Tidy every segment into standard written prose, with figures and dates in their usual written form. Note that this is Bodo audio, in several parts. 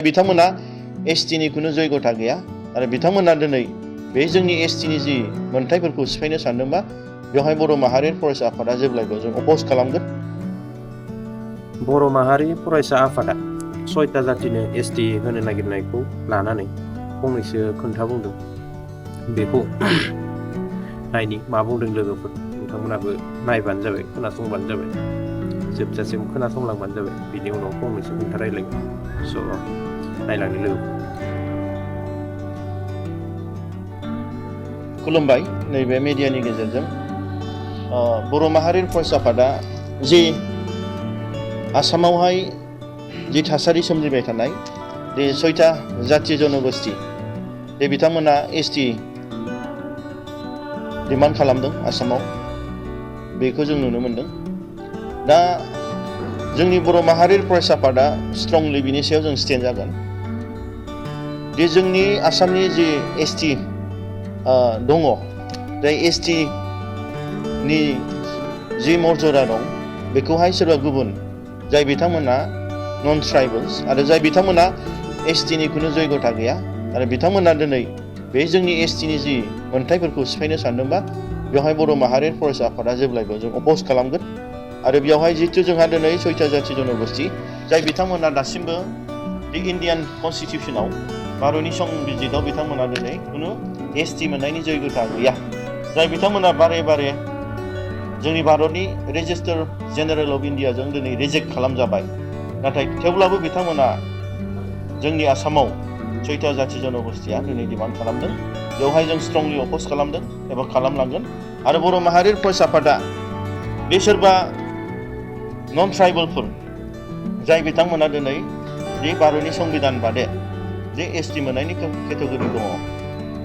बिथांमोना एसटिनि खुनु जयगथा गैया आरो बिथांमोना दिनै बे जोंनि एसटिनि जि मोनथायफोरखौ सिफायनो सानदोंबा बेवहाय बर' माहारि फरायसा आफादा जेब्लायबो जों अपोज खालामगोन। बर' माहारि फरायसा आफादा 6टा जातिनो एसटि होनो नागिरनायखौ लानानै फंनैसो खोथा बुंदों। बेखौ नायनि मा बुंदों लोगोफोर, नोंथांमोनाबो नायबानो जाबाय, खोनासंबानो जाबाय, जोबजासिम खोनासंलांबानो जाबाय, बिनि उनाव फंनैसो खोथा रायलायगोन। स' नायलांनि लोगोफोर। खुलुमबाय। नैबे मिडियानि गेजेरजों बर' माहारि फरायसा आफादा जि आसामावहाय जि थासारि सोमजिबाय थानाय बे 6टा जाथि जनगोष्ठी बे बिथांमोना एसटि डिमान्ड खालामदों आसामाव, बेखौ जों नुनो मोनदों। दा जोंनि बर' माहारि फरायसा आफादा स्ट्रंलि बिनि सायाव जों स्टेन्ड जागोन दि जोंनि आसामनि जि एसटि दङ, जाय एसटि नि जि मर्यादा दं बेखौहाय सोरबा गुबुन जाय बिथांमोना नन ट्राइबेल्स आरो जाय बिथांमोना एसटिनि खुनु जयगथा गैया आरो बिथांमोना दिनै बे जोंनि एसटिनि जि मोनथायफोरखौ सिफायनो सानदोंबा बेवहाय बर' माहारि फरायसा आफादा जेब्लायबो जों अपोज खालामगोन। आरो बेवहाय जिहेतु जोंहा दिनै 6टा जाथि जनगोष्ठी जाय बिथांमोना दासिमबो दि इण्डियान कनस्टिटिउसनाव भारतनि संबिजितआव बिथांमोना दिनै खुनु एसटि मोननायनि जयगथा गैया, जाय बिथांमोना बारे बारे जोंनि भारतनि रेजिस्टार जेनेरेल अफ इण्डियाजों दिनै रिजेक्ट खालामजाबाय। नाथाय थेवब्लाबो बिथांमोना जोंनि आसामाव 6टा जाथि जनगोष्ठीया दिनै डिमान्ड खालामदों। बेवहाय जों स्ट्रंलि अपोज खालामदों एबा खालामलांगोन। आरो बर' माहारि फरायसा आफादा बे सोरबा नन ट्राइबेलफोर जाय बिथांमोना दिनै बे भारतनि संबिधान बादे जे एसटि मोननायनि केटेगरि दङ,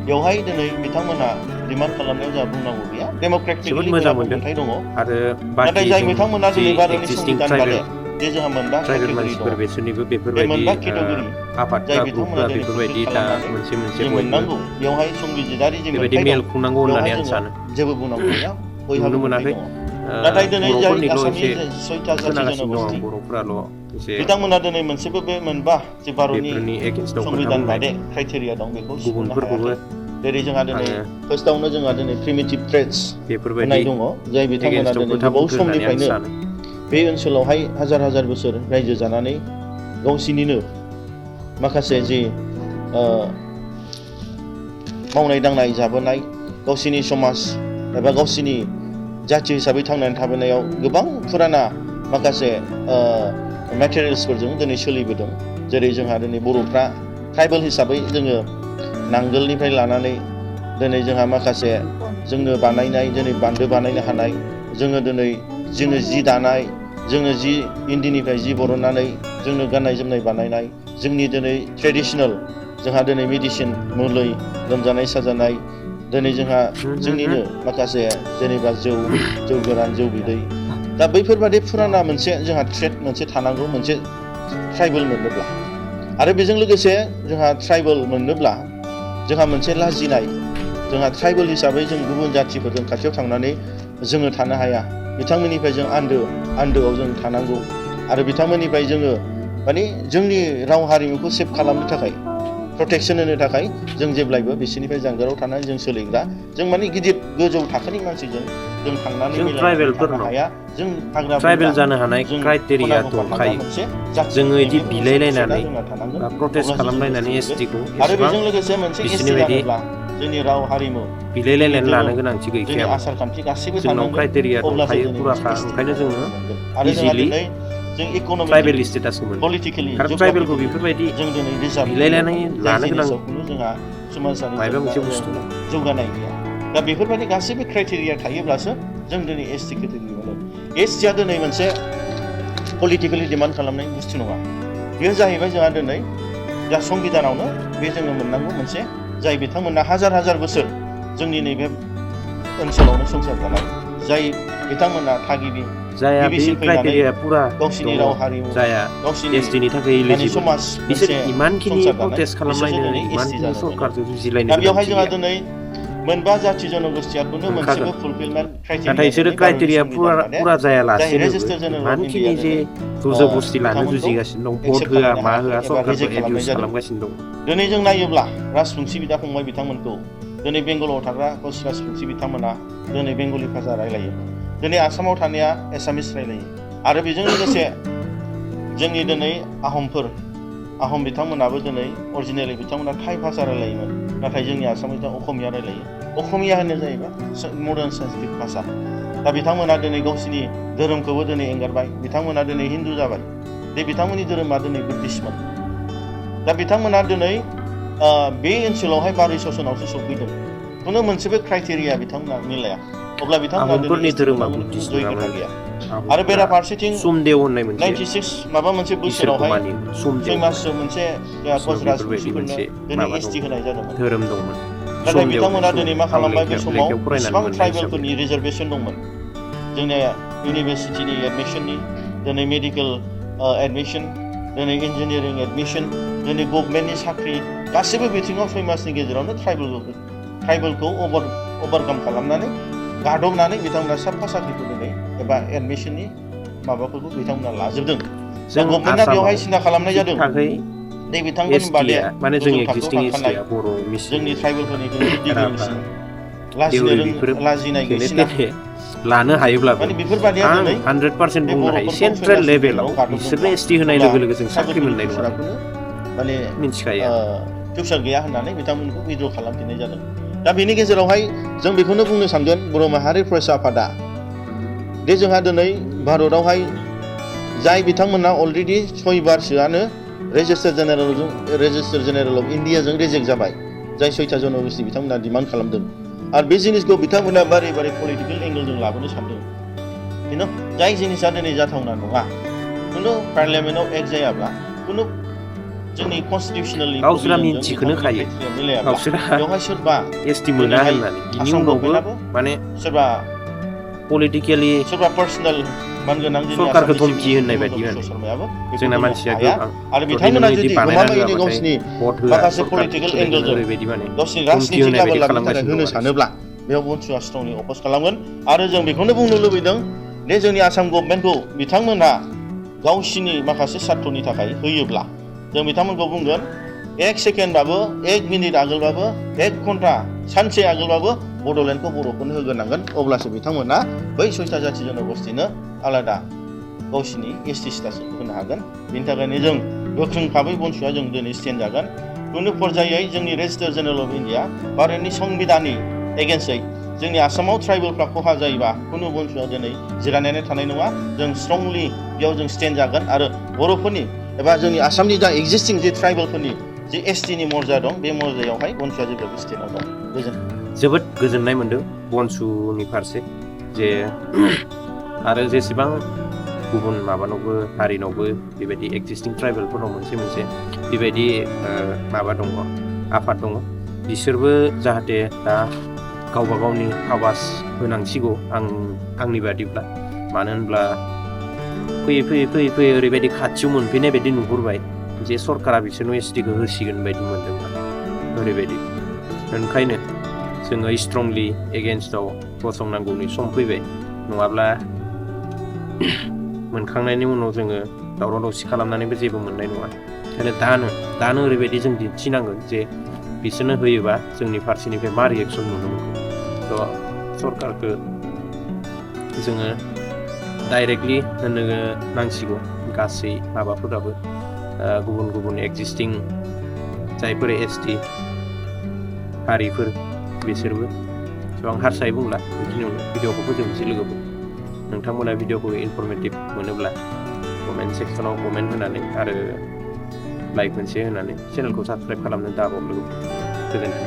बेवहाय दिनै बिथांमोना डिमान्ड खालामनायाव जोंहा बुंनांगौ गैया। डेम'क्रेटिकलि मोनथाय दङ। आरो नाथाय जाय बिथांमोना दिनै भारतनि संबिधान बादे जे जोंहा मोनबा ट्राइबेल केटेगरि मानसिफोर दङ, बेसोरनिबो बे बेफोरबायदि मोनबा केटेगरि आफादफ्रा जाय बिथांमोना ग्रुपफ्रा दिनै बेफोरबायदि कमप्लिट दा खालामनानै मोनसे जे बयबो मोननांगौ बेवहाय संबिजितारि जे बेबायदि मोनथाय मेल दं खुंनांगौ बेवहाय होननानै आं जोङो सानो। जेबो बुंनांगौ गैया, नुनो बयहाबो मोनथाय मोनाखै। दङ। नाथाय दिनै जाय बर'फोरनिल' आसामनि एसे 6टा जाथि खोनागासिनो जनगोष्ठी दं, बर'फोराल' एसे बिथांमोना दिनै मोनसेबो बे मोनबा जे भारतनि बेफोरनि एगेन्स्टआव खोथा संबिधान बुंनाय, बादे क्राइटेरिया दं बेखौ सुफुंनो गुबुनफोरखौबो हायाखै। जेरै जोंहा दिनै आङो फार्स्टआवनो जोंहा दिनै प्रिमिटिभ ट्रेड्स बेफोरबायदि होननाय दङ, जाय बिथांमोना एगेन्स्टआव दिनै खोथा गोबाव बुंथों होननानै आं समनिफ्रायनो सानो। बे ओनसोलावहाय हाजार हाजार बोसोर रायजो जानानै गावसिनिनो माखासे जि मावनाय दांनाय जाबोनाय, गावसिनि समाज एबा गावसिनि जाथि हिसाबै थांनानै थाबोनायाव गोबां फुराना माखासे मेटेरियेल्सफोरजों दिनै सोलिबोदों। जेरै जोंहा दिनै बर'फ्रा ट्राइबेल हिसाबै जोङो नांगोलनिफ्राय लानानै दिनै जोंहा माखासे जोंनो बानायनाय दिनै बान्दो बानायनो हानाय, जोङो जि दानाय, जोङो जि इन्दिनिफ्राय जि बरननानै जोंनो गाननाय जोमनाय बानायनाय, जोंनि दिनै ट्रेडिसनेल जोंहा दिनै मेडिसिन मुलि लोमजानाय साजानाय, दिनै जोंहा जोंनिनो माखासे जेनेबा जौ गोरान, जौ बिदै, दा बैफोरबादि फुराना मोनसे जोंहा ट्रेड मोनसे थानांगौ मोनसे ट्राइबेल मोननोब्ला। आरो बेजों लोगोसे जोंहा ट्राइबेल मोननोब्ला जोंहा मोनसे लाजिनाय, जोंहा ट्राइबेल हिसाबै जों गुबुन जाथिफोरजों खाथियाव थांनानै जोङो थानो हाया। बिथांमोननिफ्राय जों आन्दोआव जों थानांगौ। आरो बिथांमोननिफ्राय जोङो माने जोंनि राव हारिमुखौ सेभ खालामनो थाखाय, प्रटेक्सन होनो थाखाय जों जेब्लायबो बिसोरनिफ्राय जानगाराव थानानै जों सोलिग्रा, जों माने गिदिर गोजौ थाखोनि मानसिजों जों थांनानै जों मिलायनानै थानो ट्राइबेलफोरनाव हाया। जों हाग्रा ट्राइबेल बंग्रा, जानो हानाय जों क्राइटेरिया खना गफा थाग्रा दंखायो। मोनसे जाथि, जोङो इदि नैबे मोनसे ट्रेडआ बिलायलायनानै जोंना थानांगोन। बा प्रटेस्ट अब्लासो जों खालामलायनानै एसटि एसटिखौ मोनगोन। आरो एसेबां बेजों लोगोसे मोनसे बिसोरनि एसटि बायदि जानोब्ला जोंनि राव हारिमु, जोंनि बिलायलायनानै लानो धोरोम, गोनांथि जोंनि गैखायामोन। आसार खान्थि गासैबो जोंनाव थानांगोन। क्राइटेरिया अब्लासो दंखायो दिनै मोनसे फुराखा, एसटि ओंखायनो महर जोङो मोनगोन। आरो जोंहा इजिलि दिनै जों ट्राइबेल इक'नमिकेलि, स्टेटासखौ मोनगोन। पलिटिकेलि, खारन ट्राइबेलखौ जिअ'ग्राफिकेलि बेफोरबायदि जों दिनै रिजार्भ दङ, बिलायलायनानै जाय लानो गोनां जिनिसाव खुनु जोंहा समाजारि मायबा मोनसे बुस्थु जौगानाय गैया। दा बेफोरबायदि गासैबो क्राइटेरिया थायोब्लासो जों दिनै एसटि केटेगरि मोनो। एसटिआ दिनै मोनसे पलिटिकेलि डिमान्ड खालामनाय बुस्थु नङा। बेयो जाहैबाय जोंहा दिनै जा संबिधानावनो बे जोङो मोननांगौ मोनसे, जाय बिथांमोना हाजार हाजार बोसोर जोंनि नैबे ओनसोलावनो संसार जानाय, जाय बिथांमोना थागिबि जाया बे गिबिसिन फैनानै क्राइटेरिया पुरा गावसिनि दङ, राव हारिमु, जाया गावसिनि एसटिनि थाखाय माने इलिजिबोल, समाज बिसोर मोनसे इमानखिनि संसार जानाय, प्रटेस्ट बिसोरसो खालामलायनो, दिनै एसटि इमानखिनि जानो मोनो। सरकारजों जुजिलायनो दा बेवहाय गोनांथि जोंहा गैया। दिनै मोनबा जाथि जनगोष्ठियाखौनो मोनसेबो फुलफिलमेन्ट नाथाय बिसोरो क्राइटेरिया पुरा जाय जायालासेनोबो रेजिस्टार जेनेरेल अफ इमानखिनि इन्डिया जे जरजबस्ति लानो जुजिगासिनो दं भट होआ मा होआ सरकारखौ एबिउस खालामगासिनो दं दिनै जों नायोब्ला राजबंसि बिदा फंबाय बिथांमोनखौ दिनै बेंगलाव थाग्रा कच राजबंसि बिथांमोना दिनै बेंगलि भाषा रायलायो दिनै आसामाव थानाया एसामिस रायलायो आरो बेजों लोगोसे जोंनि दिनै आहम बिथांमोनाबो दिनै अरिजिनेलि बिथांमोना थाइ भाषा रायलायोमोन नाथाय जोंनि आसामाव दा असमिया रायलायो असमिया होनो जाहैबाय मडार्न साइन्टिफिक भाषा दा बिथांमोना दिनै गावसिनि धोरोमखौबो दिनै एंगारबाय बिथांमोना दिनै हिन्दु जाबाय बे बिथांमोननि धोरोमा दिनै बुद्धिस्टमोन दा बिथांमोना दिनै बे ओनसोलावहाय बारि ससनावसो सफैदों खुनु मोनसेबो क्राइटेरिया बिथांमोना मिलाया अब्ला बिथांमोना दिनै आहमफोरनि धोरोमा मोननांगौनि खुनु बुद्धिस्ट जय नङामोन खोथा गैया आरो बेराफारसेथिं सुमदेव होननाय मोनसे 96 माबा मोनसे इसोरखौ बोसोरावहाय मानियो सुमदेव 6 माससो मोनसे कच बेफोरबायदि राजबंसिफोरनो मोनसे दिनै माबा एसटि होनाय जादोंमोन धोरोम दंमोन नाथाय बिथांमोना दिनै मा आं खालामबाय बे समाव लेखायाव फरायनानै बेसेबां मोननाय ट्राइबेलफोरनि रिजार्भेसन दंमन जोंनिया इउनिभारसिटिनि एडमिसननि दिनै मेडिकेल एडमिसन दिनै इन्जिनियारिं एडमिसन दिनै गभर्नमेन्टनि साख्रि गासैबो बिथिङाव 6 मासनि गेजेरावनो ट्राइबेलखौ ओभारकाम खालामनानै गादबनानै बिथांमोना साफा साख्रिखौ दिनै एबा एडमिसननि माबाफोरखौ बिथांमोना लाजोबदों दा गभर्नमेन्टआ बेवहाय सिन्था खालामनाय जादों दे बिथांमोननि बादे माने गोजौ जोंनि थाखोआव एक्जिस्टिं थांखानाय एसटिआ बर' मिसिं जोंनि ट्राइबेलफोरनिख्रुइ जुदि राभा गोरोंसिन देउरि बेफोरो लाजिनाय गैसिना लानो हायोब्लाबो माने बेफोरबादिया आं दिनै 100% बे बुंनो हायो बर'फोरखौ सेन्ट्रेल सैमासनि लेभेलाव गेजेराव बिसोरनो गादबदोंब्ला एसटि होनाय अब्ला लोगो लोगो जों साख्रि ट्राइबेलफोरनि मोननाय नङा फिउचाराखौनो माने मिन्थिखायो फिउचार गैया होननानै बिथांमोनखौ उइद्र' खालामफिननाय जादों दा बेनि गेजेरावहाय जों बेखौनो बुंनो सानगोन बर' माहारि फरायसा आफादा दे जोंहा दिनै भारतआवहाय जाय बिथांमोना अलरेडि 6 बारसोआनो रेजिस्टार जेनेरेल अफ इन्डियाजों रिजेक्ट जाबाय जाय 6था जनगोष्ठि बिथांमोना डिमान्ड खालामदों आरो बे जिनिसखौ बिथांमोना बारे पलिटिकेल एंगेलजों लाबोनो सानदों खिन्थु जाय जिनिसा दिनै जाथावना नङा खुनु पार्लियामेन्टआव एक्ट जायाब्ला खुनु जोंनि कनस्टिटिउसनेलनि गावसोरा प्रभिजनजों मिन्थिखोनो बिथांमोननि खायो क्राइटेरिया मिलायाब्ला गावसोरा बेवहाय सोरबा एसटि मोना दिनैहाय होननानै बिनि आसाम उनावबो गभर्नमेन्टआबो माने सोरबा पलिटिकेलि सोरबा पार्सनेल मानगोनां जोंनि सरकारखौ आसामनि चिफ धमकि मिनिस्टार होननाय हिमन्त बायदि बिश्व माने शर्मायाबो बेखौ जोंना बुंनो मानसिया हाया गोबां आरो जुदि नोङो बिथांमोना इदि जुदि बानायना गमामायैनो होआबाथाय गावसिनि भट होआ माखासे सरकार पलिटिकेल सोलाय होनो एंगेलजों ओरैबायदि माने गावसिनि धमकि राजनितिक होनाय बायदि लाबनि थाखाय खालामगासिनो होनो दं आरो सानोब्ला बेयाव बनसुआ स्ट्रंलि अपोज खालामगोन आरो जों बेखौनो बुंनो लुबैदों दे जोंनि आसाम गभर्नमेन्टखौ बिथांमोना गावसिनि माखासे सार्थनि थाखाय होयोब्ला जों बिथांमोनखौ बुंगोन 1 सेकेन्डबाबो 1 मिनिट आगोलबाबो 1 घन्टा सानसे आगोलबाबो बड'लेण्डखौ बर'फोरनो होग्रोनांगोन अब्लासो बिथांमोना बै 6था जाथि जनगोष्ठिनो आलादा गावसिनि एसटि स्टेटासखौ होनो हागोन बेनि थाखायनो जों गोख्रों भाबै बनसुआ जों दिनै स्टेन्ड जागोन खुनु पर्यायै जोंनि रेजिस्टार जेनेरेल अफ इन्डिया भारतनि संबिधाननि एगेन्स्टै जोंनि आसामाव ट्राइबेलफ्रा खहा जायोबा खुनु बनसुआ दिनै जिरायनानै थानाय नङा जों स्ट्रंलि बेयाव जों स्टेन्ड जागोन आरो बर'फोरनि एबा जोंनि आसामनि दा एक्जिस्टिं जे ट्राइबेलफोरनि जे एसटिनि मर्जा दं बे मर्जायावहाय बनसुआ जेब्लाबो स्टेन्डआव दं गोजोन्थों जोबोद गोजोननाय मोन्दों बनसुनि फारसे जे आरो जेसेबां गुबुन माबानावबो हारिनावबो बेबायदि एक्जिस्टिं ट्राइबेलफोरनाव मोनसे बेबायदि माबा दङ आफाद दङ बिसोरबो जाहाथे दा गावबा गावनि आवाज होनांसिगौ आंनि बादिब्ला मानो होनब्ला फैयै ओरैबायदि खाथियाव मोनफैनाय बायदि नुहुरबाय जे सरकारा बिसोरनो एसटिखौ होसिगोन बायदि मोन्दोंमोन ओरैबायदि ओंखायनो जोङो स्ट्रंलि एगेन्स्टआव गसंनांगौनि सम फैबाय नङाब्ला मोनखांनायनि उनाव जोङो दावराव दावसि खालामनानैबो जेबो मोननाय नङा ओंखायनो दानो ओरैबायदि जों दिन्थिनांगोन जे बिसोरनो होयोबा जोंनि फारसेनिफ्राय मा रिएक्सन नुनो मोनो थ' सरकारखौ जोङो डाइरेक्टलि होनो नांसिगौ गासै माबाफोराबो गुबुन एक्जिस्टिं जायफोर एसटि हारिफोर बिसोरबो स' आं हारसायै बुंला बेखिनियावनो भिडिअखौ फोजोबनोसै लोगोफोर नोंथांमोना भिडिअखौ इनफरमेटिभ मोनोब्ला कमेन्ट सेक्सनाव कमेन्ट होनानै आरो लाइक मोनसे होनानै चेनेलखौ साबस्क्राइब खालामनो दाबाव लोगोफोर गोजोन्थों